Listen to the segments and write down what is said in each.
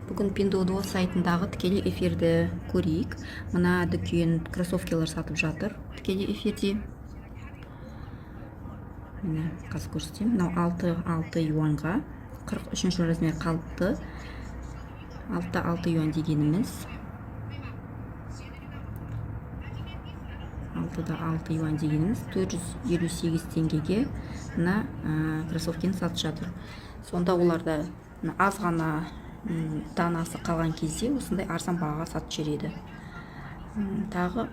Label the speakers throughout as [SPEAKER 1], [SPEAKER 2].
[SPEAKER 1] Бүгін Пиндуодуо сайтындағы тікелей эфирді көрейік. Мына дүкен кроссовкилар сатып жатыр тікелей эфирде. Міне, қазір көрсетемін. Мынау 6,6 юаньға, 43 размер қалыпты. 6,6 юань дегеніміз, 6,6 юань дегеніміз 458 теңгеге мына кроссовкені сатып жатыр. Сонда оларда мына аз ғана данасы қалған кезде осындай арзан бағаға сатып жібереді. Тағы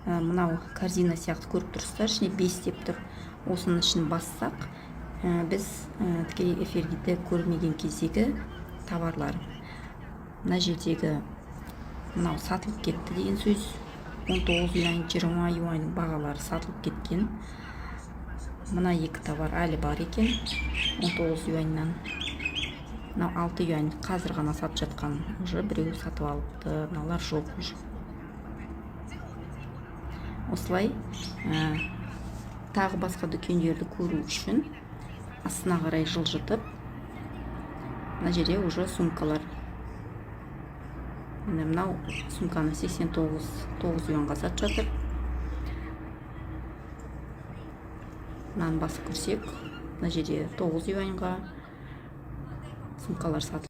[SPEAKER 1] мынау корзина сияқты көріп тұрсыздар, ішіне 5 деп тұр. Осының ішін бассақ, біз тікелей эфирде көрмеген кездегі товарлар. Мына жердегі мынау сатылып кетті деген сөз. 19 юань, 20 юаньның бағалары сатылып кеткен. Мына екі товар әлі бар екен 19 юаньнан. Мынау 6 юань, қазір ғана сатып жатқан, уже біреу сатып алыпты. Мыналар жоқ уже. Осылай тағы басқа дүкендерді көру үшін астына қарай жылжытып, мына жерде уже сумкалар. Міне, мынау сумканы 89 9 юаньға сатып жатыр. Мынаны басып көрсек, мына жерде 9 юаньға сумкалар сатылып.